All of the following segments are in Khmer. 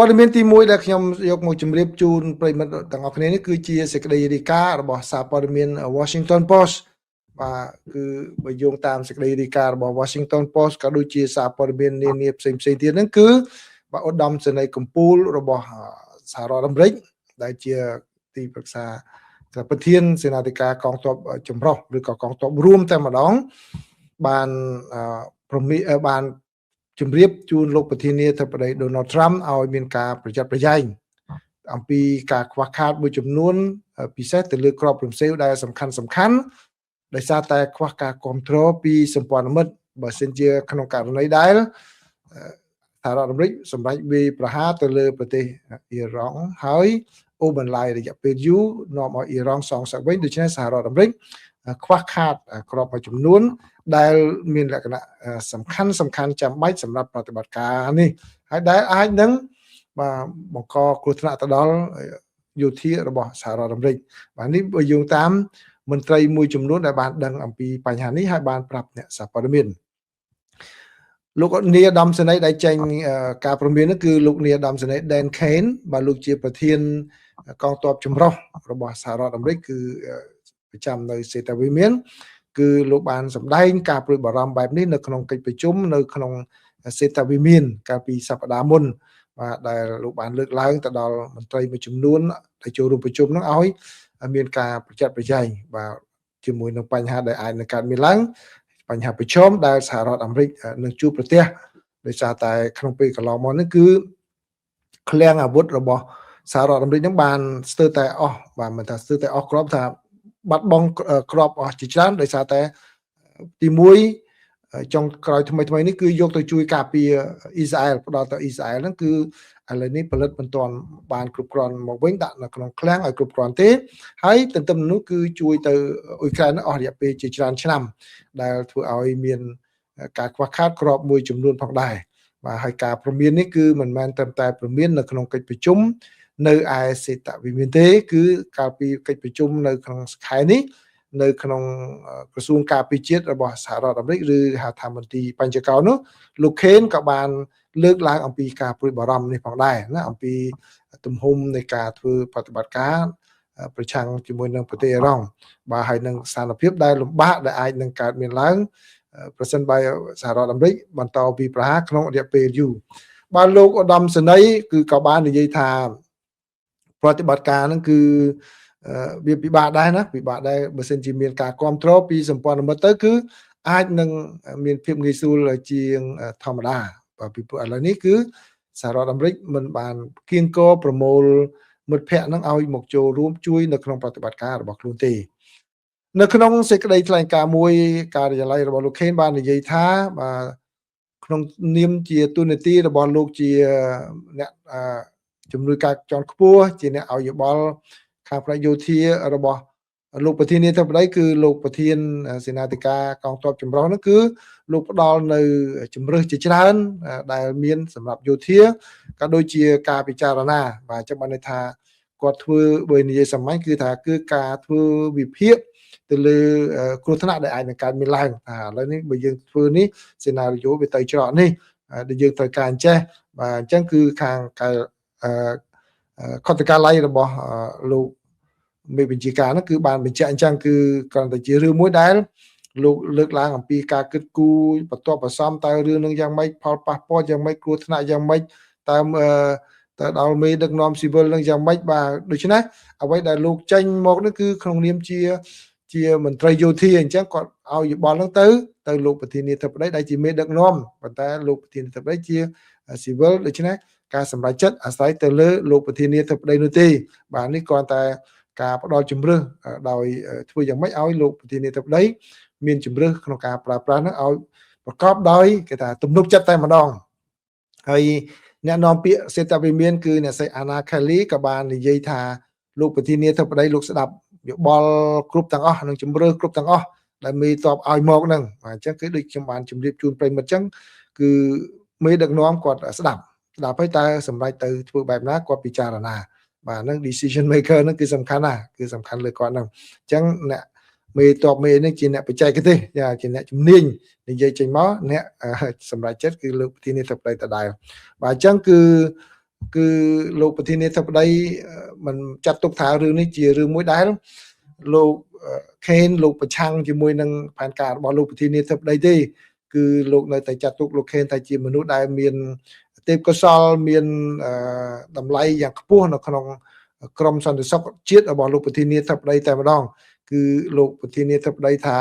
ព័ត៌មានទី1ដែលខ្ញុំយកមកជម្រាបជូនប្រិយមិត្តទាំងអស់គ្នានេះគឺជាសេចក្តីរាយការណ៍របស់សារព័ត៌មាន Washington Post បាទគឺបើយោងតាមសេចក្តីរាយការណ៍របស់ Washington Post ក៏ដូចជាសារព័ត៌មាននានាផ្សេងផ្សេងទៀតហ្នឹងគឺបាទឧត្តមសេនីយ៍កម្ពុជារបស់សហរដ្ឋអាមេរិកដែលជាទីប្រឹក្សាប្រធានសេនាធិការកងទ័ពចម្រុះឬក៏កងទ័ពរួមតែម្ដងបានប្រមីបានជម្រាបជូនលោកប្រធានាធិបតី Donald Trump ឲ្យមានការប្រយ័ត្នប្រយែងអំពីការខ្វះខាតមួយចំនួនពិសេសទៅលើគ្រាប់រំសេវដែលសំខាន់សំខាន់ដោយសារតែខ្វះការគ្រប់គ្រងពីសម្ព័ន្ធមិត្តបើសិនជាក្នុងករណីដែលសហរដ្ឋអាមេរិកសម្រេចវាយប្រហារទៅលើប្រទេសអ៊ីរ៉ង់ហើយអូបន្លាយរយៈពេលយូរនាំឲ្យអ៊ីរ៉ង់សងសឹកវិញដូច្នេះសហរដ្ឋអាមេរិកខ្វះខាតគ្រាប់មួយចំនួនដែលមានលក្ខណៈសំខាន់សំខាន់ចាំបាច់សម្រាប់ប្រតិបត្តិការនេះហើយដែលអាចនឹងបាទបង្កគ្រោះថ្នាក់ទៅដល់យោធារបស់សហរដ្ឋអាមេរិកបាទនេះបើយោងតាមមន្ត្រីមួយចំនួនដែលបានដឹងអំពីបញ្ហានេះហើយបានប្រាប់អ្នកសារព័ត៌មានលោកនាយឧត្តមសេនីយ៍ដែលចេញការព្រមាននោះគឺលោកនាយឧត្តមសេនីយ៍ Dan Caine បាទលោកជាប្រធានកងទ័ពចម្រុះរបស់សហរដ្ឋអាមេរិកគឺប្រចាំនៅសេតាវិមានគឺលោកបានសម្ដែងការព្រួយបារម្ភបែបនេះនៅក្នុងកិច្ចប្រជុំនៅក្នុងសេតាវិមានកាលពីសប្តាហ៍មុនបាទដែលលោកបានលើកឡើងទៅដល់មន្ត្រីមួយចំនួនដែលចូលរួមប្រជុំនោះឲ្យមានការប្រយ័ត្នប្រយែងបាទជាមួយនឹងបញ្ហាដែលអាចនឹងកើតមានឡើងបញ្ហាប្រឈមដែលសហរដ្ឋអាមេរិកនឹងជួបប្រទះដោយសារតែក្នុងពេលកន្លងមកនេះគឺឃ្លាំងអាវុធរបស់សហរដ្ឋអាមេរិកនឹងបានស្ទើរតែអស់បាទមិនថាស្ទើរតែអស់គ្រាប់ថាបាត់បង់គ្រាប់អស់ជាច្រើនដោយសារតែទី1ចុងក្រោយថ្មីថ្មីនេះគឺយកទៅជួយការពារអ៊ីស្រាអែលផ្ដល់ទៅអ៊ីស្រាអែលហ្នឹងគឺឥឡូវនេះផលិតមិនទាន់បានគ្រប់គ្រាន់មកវិញដាក់នៅក្នុងឃ្លាំងឲ្យគ្រប់គ្រាន់ទេហើយទន្ទឹមនោះគឺជួយទៅអ៊ុយក្រែនអស់រយៈពេលជាច្រើនឆ្នាំដែលធ្វើឲ្យមានការខ្វះខាតគ្រាប់មួយចំនួនផងដែរបាទហើយការព្រមាននេះគឺមិនមែនត្រឹមតែព្រមាននៅក្នុងកិច្ចប្រជុំនៅឯសេតវិមានទេគឺកាលពីកិច្ចប្រជុំនៅក្នុងខែនេះនៅក្នុងក្រសួងការពារជាតិរបស់សហរដ្ឋអាមេរិកឬហៅថាមន្ទីរបញ្ចកោណនោះលោកខេនក៏បានលើកឡើងអំពីការព្រួយបារម្ភនេះផងដែរណាអំពីទំហំនៃការធ្វើប្រតិបត្តិការប្រឆាំងជាមួយនឹងប្រទេសអ៊ីរ៉ង់បាទហើយនឹងស្ថានភាពដែលលំបាកដែលអាចនឹងកើតមានឡើងប្រសិនបើសហរដ្ឋអាមេរិកបន្តពីប្រហារក្នុងរយៈពេលយូរបាទលោកឧត្តមសេនីយ៍គឺក៏បាននិយាយថាប្រតិបត្តិការហ្នឹងគឺវាពិបាកដែរណាពិបាកដែរបើសិនជាមានការគ្រប់គ្រងពីសម្ព័ន្ធមិត្តទៅគឺអាចនឹងមានភាពងាយស្រួលជាងធម្មតាបាទពីព្រោះឥឡូវនេះគឺសហរដ្ឋអាមេរិកមិនបានគៀងគរប្រមូលមិត្តភ័ក្តិនឹងឲ្យមកចូលរួមជួយនៅក្នុងប្រតិបត្តិការរបស់ខ្លួនទេនៅក្នុងសេចក្តីថ្លែងការណ៍មួយការិយាល័យរបស់លោកខេនបាននិយាយថាបាទក្នុងនាមជាទូនាទីរបស់លោកជាអ្នកជំនួយការជាន់ខ្ពស់ជាអ្នកឲ្យយោបល់ខាងផ្នែកយោធារបស់លោកប្រធានាធិបតីគឺលោកប្រធានសេនាធិការកងទ័ពចម្រុះនោះគឺលោកផ្ដល់នៅជំរើសជាច្រើនដែលមានសម្រាប់យោធាក៏ដូចជាការពិចារណាបាទអញ្ចឹងបានន័យថាគាត់ធ្វើបើនិយាយសាមញ្ញគឺថាគឺការធ្វើវិភាគទៅលើគ្រោះថ្នាក់ដែលអាចនឹងកើតមានឡើងថាឥឡូវនេះបើយើងធ្វើនេះ scenario វាទៅច្រកនេះដែលយើងត្រូវការអញ្ចេះបាទអញ្ចឹងគឺខាងខុទ្ទកាល័យរបស់លោកមេបញ្ជាការហ្នឹងគឺបានបញ្ជាក់អញ្ចឹងគឺគ្រាន់តែជារឿងមួយដែលលោកលើកឡើងអំពីការគិតគូរបន្ទាប់បន្សំតើរឿងនឹងយ៉ាងម៉េចផលប៉ះពាល់យ៉ាងម៉េចគ្រោះថ្នាក់យ៉ាងម៉េចតើតើដល់មេដឹកនាំស៊ីវិលនឹងយ៉ាងម៉េចបាទដូច្នេះអ្វីដែលលោកចេញមកនេះគឺក្នុងនាមជាជាមន្ត្រីយោធាអញ្ចឹងគាត់ឲ្យយោបល់ហ្នឹងទៅទៅលោកប្រធានាធិបតីដែលជាមេដឹកនាំប៉ុន្តែលោកប្រធានាធិបតីជាស៊ីវិលដូច្នេះការសម្រេចចិត្តអាស្រ័យទៅលើលោកប្រធានាធិបតីនោះទេបាទនេះគ្រាន់តែការផ្ដល់ជំរើសដោយធ្វើយ៉ាងម៉េចឲ្យលោកប្រធានាធិបតីមានជំរើសក្នុងការប្រើប្រាស់ហ្នឹងឲ្យប្រកបដោយគេថាទំនុកចិត្តតែម្ដងហើយអ្នកនាំពាក្យសេតវិមានគឺអ្នកស្រីអាណាខេលីក៏បាននិយាយថាលោកប្រធានាធិបតីលោកស្ដាប់យោបល់គ្រប់ទាំងអស់និងជំរើសគ្រប់ទាំងអស់ដែលមេតបឲ្យមកហ្នឹងបាទអញ្ចឹងគឺដូចខ្ញុំបានជម្រាបជូនប្រិយមិត្តអញ្ចឹងគឺមេដឹកនាំគាត់ស្ដាប់ស្ដាប់ហើយតើសម្រេចទៅធ្វើបែបណាគាត់ពិចារណាបាទហ្នឹង decision maker ហ្នឹងគឺសំខាន់ណាស់គឺសំខាន់លើគាត់ហ្នឹងអញ្ចឹងអ្នកមេតបមេនេះជាអ្នកបច្ចេកទេសជាអ្នកជំនាញនិយាយចេញមកអ្នកសម្រេចចិត្តគឺលើកប្រធានាធិបតីដដែលបាទអញ្ចឹងគឺ គឺលោកប្រធានាធិបតីមិនចាត់ទុកថារឿងនេះជារឿងមួយដែលលោកខេនលោកប្រឆាំងជាមួយនឹងផែនការរបស់លោកប្រធានាធិបតីទេគឺលោកនៅតែចាត់ទុកលោកខេនថាជាមនុស្សដែលមានទេពកោសលមានតម្លៃយ៉ាងខ្ពស់នៅក្នុងក្រមសន្តិសុខជាតិរបស់លោកប្រធានាធិបតីតែម្ដងគឺលោកប្រធានាធិបតីថា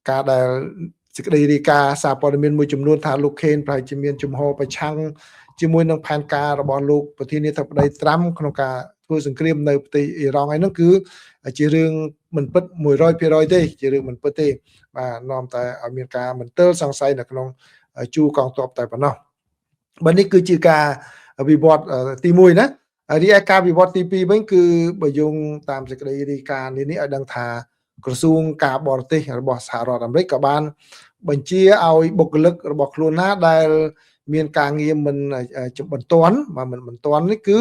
ការដែលសេចក្តីរាយការណ៍សារព័ត៌មានមួយចំនួនថាលោកខេនប្រហែលជាមានជំហរប្រឆាំងជាមួយនឹងផែនការរបស់លោកប្រធានាធិបតីត្រាំក្នុងការធ្វើសង្គ្រាមនៅប្រទេសអ៊ីរ៉ង់ឯនោះគឺជារឿងមិនពិត100%ទេជារឿងមិនពិតទេបាទនាំតែឲ្យមានការមន្ទិលសង្ស័យនៅក្នុងជួរកងទ័ពតែប៉ុណ្ណោះបាទនេះគឺជាការវិវត្តទី1ណារីឯការវិវត្តទី2វិញគឺបើយោងតាមសេចក្តីរាយការណ៍នេះឲ្យដឹងថាក្រសួងការបរទេសរបស់សហរដ្ឋអាមេរិកក៏បានបញ្ជាឲ្យបុគ្គលិករបស់ខ្លួនណាដែលមានការងារមិនបន្ទាន់បាទមិនបន្ទាន់នេះគឺ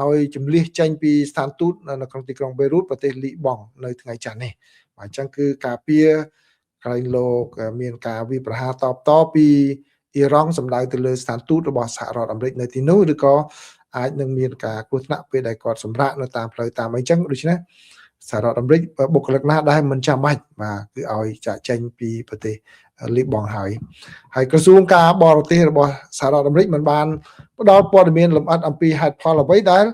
ឲ្យជំលះចេញពីស្ថានទូតនៅក្នុងទីក្រុងបេរូតប្រទេសលីបង់នៅថ្ងៃច័ន្ទនេះបាទអញ្ចឹងគឺការពារក្រែងលោកមានការវិប្រហារតបតពីអ៊ីរ៉ង់សម្ដៅទៅលើស្ថានទូតរបស់សហរដ្ឋអាមេរិកនៅទីនោះឬក៏អាចនឹងមានការគ្រោះថ្នាក់ពេលដែលគាត់សម្រាកនៅតាមផ្លូវតាមអីចឹងដូច្នេះសហរដ្ឋអាមេរិកបុគ្គលិកណាដែលមិនចាំបាច់បាទគឺឲ្យចាកចេញពីប្រទេសលីបង់ហើយហើយក្រសួងការបរទេសរបស់សហរដ្ឋអាមេរិកមិនបានផ្ដល់ព័ត៌មានលម្អិតអំពីហេតុផលអ្វីដែល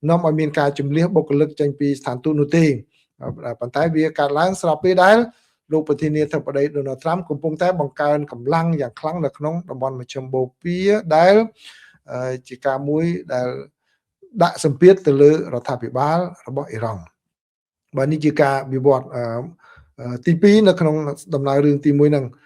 នាំឲ្យមានការជំលះបុគ្គលិកចេញពីស្ថានទូតនោះទេប៉ុន្តែវាកើតឡើងស្របពេលដែលលោកប្រធានាធិបតីដូណាល់ត្រាំកំពុងតែបង្កើនកម្លាំងយ៉ាងខ្លាំងនៅក្នុងតំបន់មជ្ឈិមបូព៌ាដែលជាការមួយដែលដាក់សម្ពាធទៅលើរដ្ឋាភិបាលរបស់អ៊ីរ៉ង់បាទនេះជាការវិវត្តទី2នៅក្នុងដំណើររឿងទី1ហ្នឹង។